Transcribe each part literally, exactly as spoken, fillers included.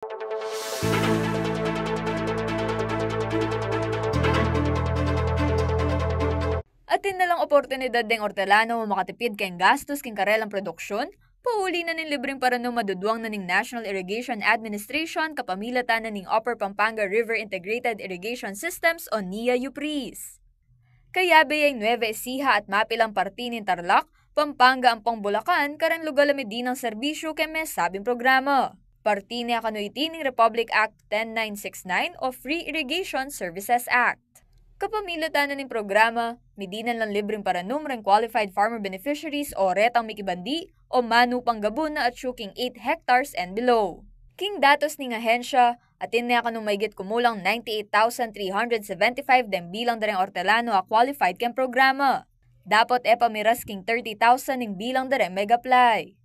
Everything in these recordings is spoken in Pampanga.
Atin na lang oportunidad deng ortelano makatipid keng gastus keng karelang produksyun, pauli na ning libreng paranum a duduang na ning National Irrigation Administration kapamilatan na ning Upper Pampanga River Integrated Irrigation Systems o NIA UPRIS. Kayabe ya ing Nueva Ecija at mapilang parti ning Tarlac, Pampanga ampong Bulacan, kareng lugal a midinang serbisyu keng mesabing programa. Parti ne kanu iti ning Republic Act ten nine six nine o Free Irrigation Services Act. Kapamilatan na ning programa, midinan lang libreng paranum reng qualified farmer beneficiaries o retang mikibandi o manupang gabun a atyu king eight hectares and below. King datos ning ahensya, atin ne kanung mayigit kumulang ninety-eight thousand three hundred seventy-five deng bilang da reng ortelano a qualified keng programa. Dapot e pa miras king thirty thousand ing bilang da reng mag-apply.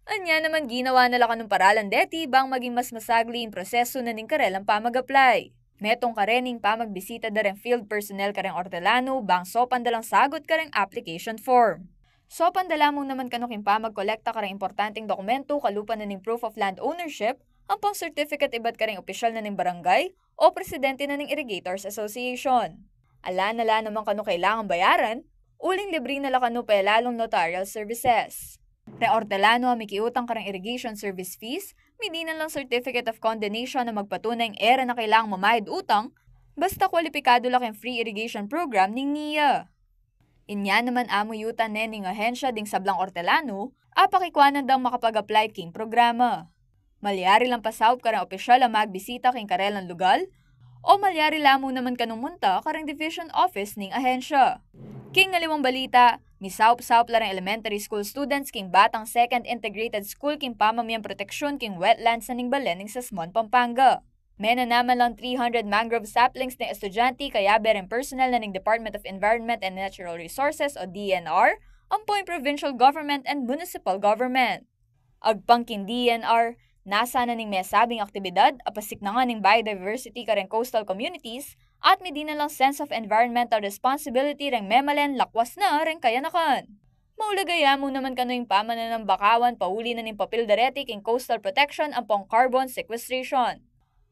Anya naman ginawa na la kanung paralan deti bang maging mas masagli ing prosesu na ning karelang pamag-apply. Metung kareni ing pamagbisita da reng field personnel kareng ortelano bang saupan da lang sagut kareng application form. Saupan da la mu naman kanu king pamagkolekta kareng importanteng dokumentu kalupa na ning proof of land ownership ampong certificate ibat kareng opisyal na ning barangay o presidente na ning Irrigators Association. Ala na la naman kanu kailangang bayaran, uling libre na la kanu pa ing lalung notarial services. Reng ortelano a mikiutang kareng irrigation service fees, midinan lang certificate of condonation a magpatunay ing e ra na kailangang mamayad utang, basta kwalipikadu la keng free irrigation program ning NIA. Inya naman amu yutan ne ning ahensya ding sablang ortelano a pakikwanan dang makapag-apply king programa. Malyari lang pasaup kareng opisyal a magbisita king karelang lugal, o malyari la mu naman kanung munta kareng division office ning ahensya. King aliwang balita, misaup-saup la reng elementary school students king Batang Second Integrated School king pamamiyang proteksyun king wetlands na ning balen ning Sasmuan, Pampanga. Menanaman lang three hundred mangrove saplings ding estudyante kayabe reng personnel na ning Department of Environment and Natural Resources o D E N R, ampo ing provincial government and municipal government. Agpang king D E N R, nasa na ning mesabing aktibidad a pasiknangan ning biodiversity kareng coastal communities at midinan lang sense of environmental responsibility reng memalen lakwas na reng kayanakan. Maulaga ya mu naman kanu ing pamananambakawan pauli na ning papil da reti king coastal protection ampong carbon sequestration.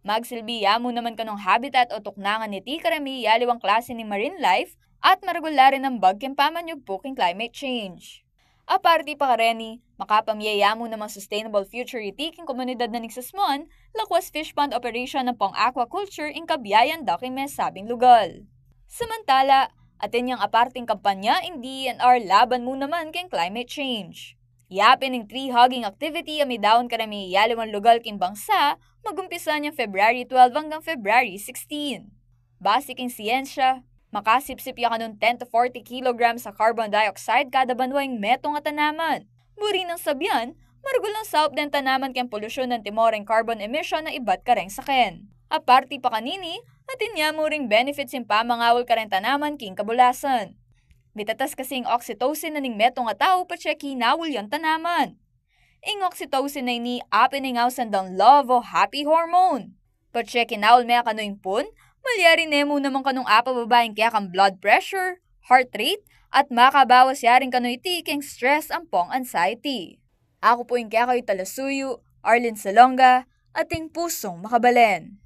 Magsilbi ya mu naman kanung habitat o tuknangan niti kareng miyayaliwang klase ning marine life at maragul la rin nambag king pamanyugpu king climate change. Aparte pa kareni, makapamye ya mu namang sustainable future iti king komunidad na ning Sasmuan, lakwas fish pond operation ampong aquaculture ing kabiyayan da king mesabing lugal. Samantala, atin yang aparteng kampanya ing D E N R laban mu naman keng climate change. Yapin ing tree hugging activity a midaun kareng miyayaliwang lugal king bangsa, magumpisa neng February twelve anggang February sixteen. Base king siyensya, makasipsip ya kanung ten to forty kilograms a carbon dioxide kada banwa ing metung a tanaman. Buri nang sabian, maragul nang saup deng tanaman keng polusyun antimo reng carbon emission a ibat kareng saken. Aparte pa kanini, atin ya mu ring benefits ing pamangawul kareng tanaman king kabulasan. Mitatas kasi ing oxytocin na ning metung a tau patse kinaul yang tanaman. Ing oxytocin a ini apin ing ausan dang love o happy hormone. Patse kinaul me kanu ing pun, malyari ne mu naman kanung apababa ing kekang blood pressure, heart rate, at makabawas ya rin kanu iti keng stress ampong anxiety. Aku pu ing kekayu talasuyu, Arlene Salonga, ating pusung makabalen.